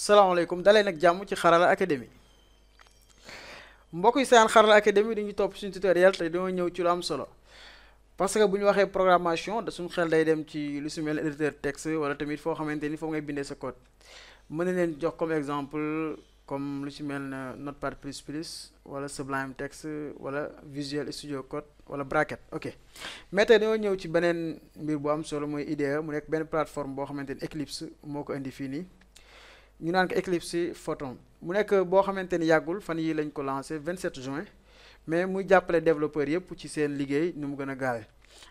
salaamaaleykum dalee nag jàmm ci Xarala Academy mbokk yi seen Xarala Academy dañuy topp suñu tutoriel te dañoo ñëw ci lu am solo parce que bu ñu waxee programmation da suñu xel day dem ci lu si mel ne éditeur texte wala tamit foo xamante ni foofu ngay bindee sa code mën na leen jox comme exemple comme lu ci mel ne Notepad++ wala Sublime Text wala Visual Studio Code wala Bracket ok mais tey dañoo ñëw ci beneen mbir bu am solo mooy IDE mu nekk benn plateforme boo xamante ni Eclipse moo ko indi fii nii. ñu naan ko Eclipse Photon mu nekk boo xamante ni yàggul fan yi lañ ko lancé 27 juin mais muy jàppale développeurs yëpp ci seen liggéey nu mu gën a gaawee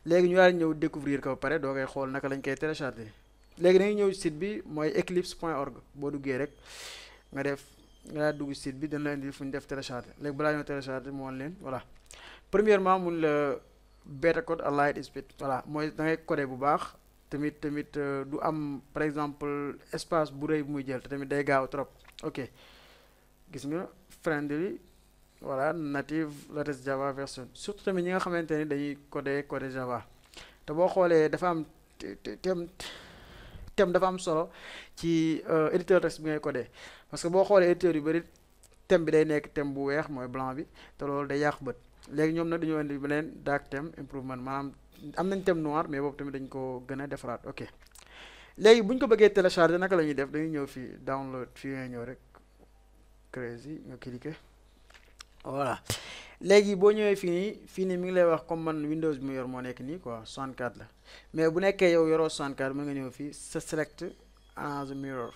léegi ñu daal ñëw découvrir ko ba pare doo koy xool naka lañ koy télécharger léegi dañuy ñëw site bi mooy eclipse.org boo duggee rek nga def nga daal dugg site bi dana la indi fu ñu def télécharger léegi balaa ñoo télécharger mu wan leen voilà premièrement mun la beta code a light speed voilà mooy da ngay coder bu baax. tamit du am par exemple espace bu rëy bu muy jël te tamit day gaaw trop ok gis nga friendly voilà native latest Java version surtout tamit ñi nga xamante ni dañuy coder Java te boo xoolee dafa am thème dafa am solo ci éditeur texte bi ngay coder parce que boo xoolee éditeur yu bëri thème bi day nekk thème bu weex mooy blanc bi te loolu day yàq bët léegi ñoom nag dañoo indi beneen dark theme improvement maanaam am nañ thème noir mais boobu tamit dañ ko gën a defaraat ok léegi bu ñu ko bëggee télécharger naka la ñuy def dañuy ñëw fii download fii ngay ñëw rek crazy nga cliquer voilà léegi boo ñëwee fii nii mi ngi lay wax comme man Windows bi mu yor moo nekk nii quoi 64 la mais bu nekkee yow yoroo 64 mën nga ñëw fii sa select as mirror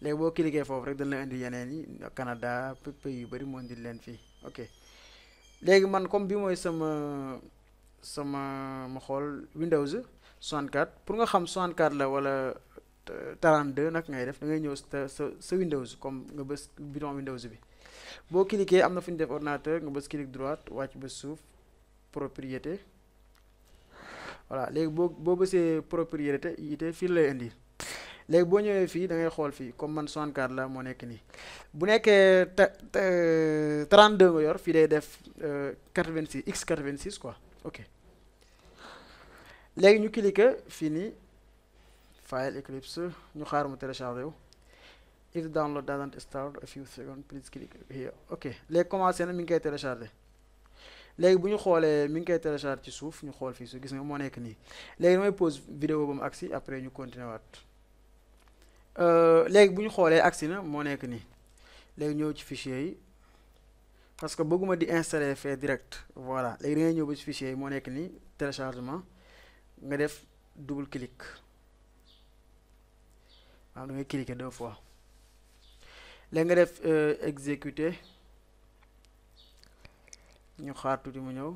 léegi boo cliquer foofu rek dañ la indi yeneen yi Canada pays yu bëri moo indi leen fii ok léegi man comme bi mooy sama ma xool Windows 64 pour nga xam 64 la wala 32 nag ngay def da ngay ñëw sa Windows comme nga bës bouton Windows bi boo cliquer am na fu ñu def ordinateur nga bës clic droite wàcc ba suuf propriété voilà léegi boo bësee propriété yite fii lay indi léegi boo ñëwee fii da ngay xool fii comme man 64 la moo nekk nii bu nekkee 32 nga yor fii day def 86 x86 quoi ok léegi ñu cliquer fii nii file Eclipse ñu xaar mu téléchargé wu if the download doesn't start a few seconds please click here ok léegi commencé na mi ngi koy téléchargé léegi bu ñu xoolee mi ngi koy téléchargé ci suuf ñu xool fii su gis nga moo nekk nii léegi damay pause vidéo ba mu agsi après ñu continuer waat léegi bu ñu xoolee agsi na moo nekk nii léegi ñëw ci fichier yi parce que bëgguma di installer fait direct voilà léegi da ngay ñëw ba ci fichier yi moo nekk nii téléchargement nga def double clic waaw da ngay cliquer 2 fois léegi nga def exécuter ñu xaar tuuti mu ñëw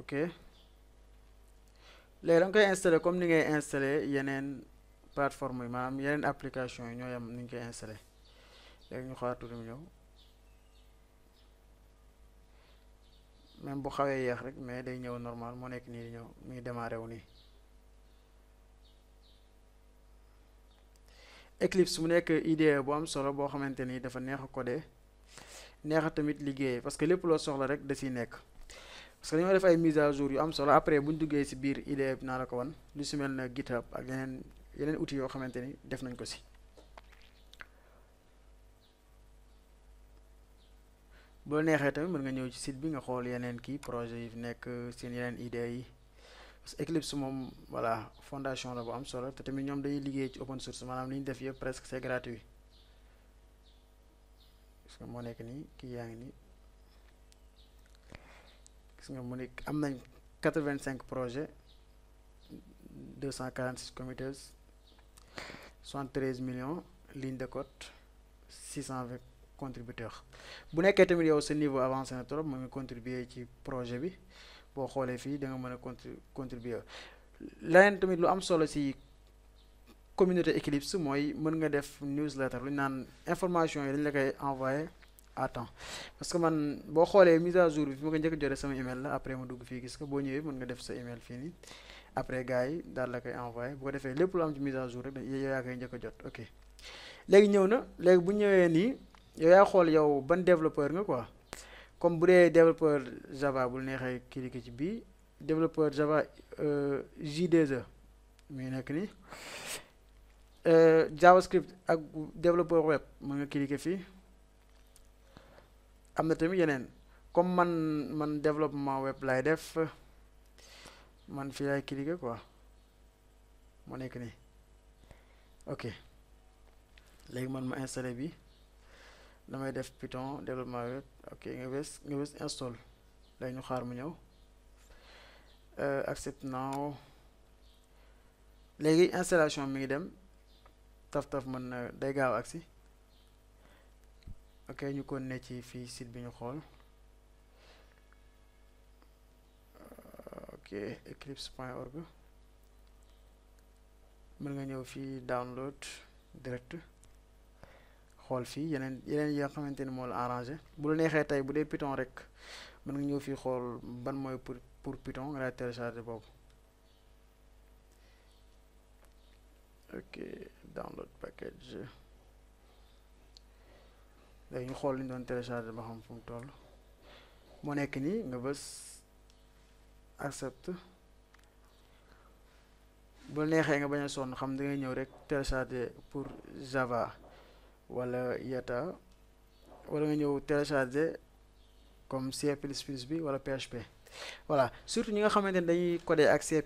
ok léegi da nga koy installer comme ni ngay installer yeneen plateforme yi maanaam yeneen application yi ñoo yam ni ñu koy installer léegi ñu xaar tuuti mu ñëw même bu xawee yeex rek mais day ñëw normal moo nekk nii di ñëw mi ngi démarré wu nii Eclipse mu nekk idée bu am solo boo xamante ni dafa neex a coder neex a tamit liggéey parce que lépp loo soxla rek da ciy nekk parce que dañoo def ay mise à jour yu am solo après bu ñu duggee ci biir idée bi naa la ko wan lu ci mel na GitHub ak yeneen outils yoo xamante ni def nañ ko ci boo neexee tamit mën nga ñëw ci site bi nga xool yeneen kii projet yi fi nekk seen yeneen idées yi parce que Eclipse moom voilà fondation la bu am solo te tamit ñoom dañuy liggéey ci open source maanaam li ñu def yëpp presque c'est gratuit parce que moo nekk nii kii yaa ngi nii gis nga mu nekk am nañ 85 projets 246 commits 73 millions lignes de code 620 contributeurs bu nekkee tamit yow sa niveau avancé na trop mën nga contribuer ci projet bi boo xoolee fii da nga mën a contribuer leneen tamit lu am solo ci communauté Eclipse mooy mën nga def newsletter lu ñu naan information yi dañ la koy envoyer à temps parce que man boo xoolee mise à jour bi fi ma ko njëkk a jotee sama email la après ma dugg fii gis ko boo ñëwee mën nga def sa email fii nii après gars yi daal la koy envoyer bu ko defee lépp lu am ci mise à jour rek yow yaa koy njëkk a jot ok léegi ñëw na léegi bu ñëwee nii yow yaa xool yow ban développeur nga quoi comme bu dee développeur Java bul neexee cliquer ci bii développeur Java J2E mi ngi nekk nii JavaScript ak développeur web mën nga cliquer fii. am na tamit yeneen comme man développement web lay def man fii lay cliquer quoi moo nekk nii ok léegi man ma installé bi damay def Python développement web ok nga bës install léegi ñu xaar mu ñëw accept now léegi installation mi ngi dem taf mën na day gaaw agsi ok ñu kon ne ci fii site bi ñu xool ok eclipse.org mën nga ñëw fii download direct xool fii yeneen yi nga xamante ni moo la arrangé bu la neexee tey bu dee Python rek mën nga ñëw fii xool ban mooy pour Python nga lay télécharger boobu ok download package léegi ñu xool li ñu doon télécharger ba xam fu mu toll moo nekk nii nga bës accept bu la neexee nga bañ a sonn xam da ngay ñëw rek télécharger pour Java wala Yata wala nga ñëw télécharger comme C++ bi wala PHP voilà surtout ñi nga xamante ne dañuy coder ak C++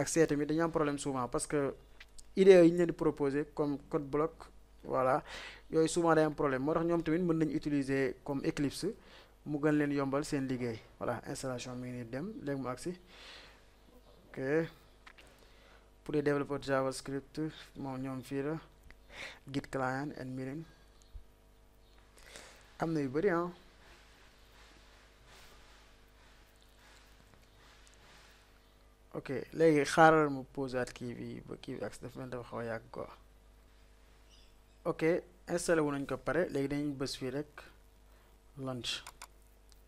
ak C tamit dañu am problème souvent parce que idées yi ñu leen di proposer comme code block voilà yooyu souvent day am problème moo tax ñoom tamit mën nañu utiliser comme Eclipse mu gën leen yombal seen liggéey voilà installation mi ngi nii dem léegi mu agsi ok pour les développeurs JavaScript moom ñoom fii la Git client and Mirin am na yu bëri ah ok léegi xaaral mu posé at kii bi ba kii bi agsi dafa mel dafa xaw a yàgg quoi ok installé wu nañ ko pare léegi dañuy bës fii rek launch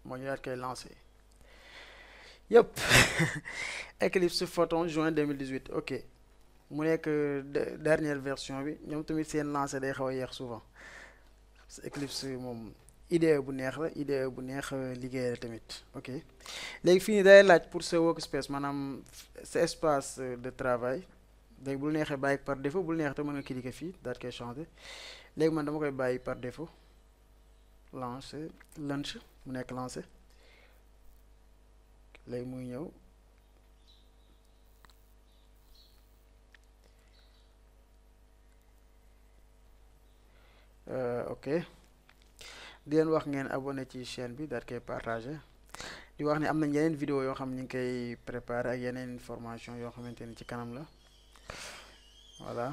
moo ñu daat koy lancé yëpp Eclipse Photon juin 2018 ok mu nekk dernière version bi ñoom tamit seen lancé day xaw a yeex souvent parce que Eclipse moom idée bu neex la idée bu neex liggéey la tamit ok léegi fii nii day laaj pour sa workspace maanaam sa espace de travail léegi bu neexee bàyyi par défaut bu neexee te mën nga cliquer fii daal koy changer léegi man dama koy bàyyi par défaut lancer launch mu nekk lancé léegi muy ñëw ok di leen wax ngeen abonné ci chaîne bi daal koy partagé di wax ni am nañ yeneen vidéo yoo xam ñu ngi koy préparé ak yeneen information yoo xamante ni ci kanam la voilà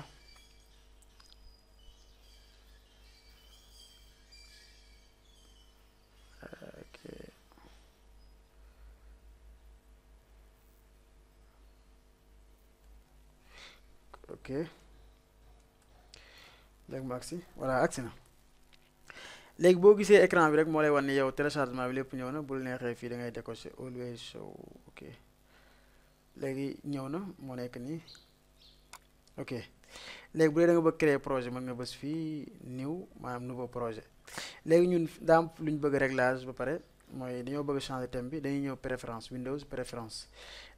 ok ok léegi mu agsi voilà agsi na léegi boo gisee écran bi rek moo lay wan ni yow téléchargement bi lépp ñëw na bul neexee fii da ngay décocher always show ok léegi ñëw na moo nekk nii ok léegi bu dee da nga bëgg créer projet mën nga bës fii new maanaam nouveau projet léegi ñun daa am lu ñu bëgg réglage ba pare mooy dañoo bëgg changer thème bi dañuy ñëw préférence Windows préférence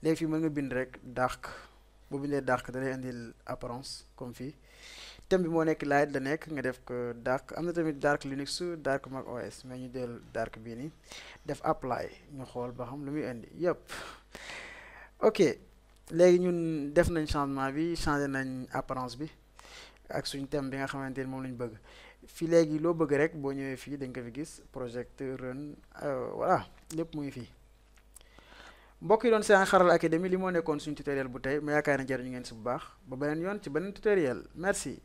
léegi fii mën nga bind rek dark bu bindee dark da lay indil apparence comme fii thème bi moo nekk light la nekk nga def ko dark am na tamit dark Linux dark Mac OS mais ñu del dark bii nii def apply ñu xool ba xam lu muy indi yëpp ok léegi ñun def nañ changement bi changé nañ apparence bi ak suñ thème bi nga xamante ni moom lañ bëgg fii léegi loo bëgg rek boo ñëwee fii dañ ko fi gis project run voilà lépp mu ngi fii mbokk yi doon seen Xarala Academy li moo nekkoon suñu tutoriel bu tey ma yaakaar ne jariñu ngeen si bu baax ba beneen yoon ci beneen tutoriel merci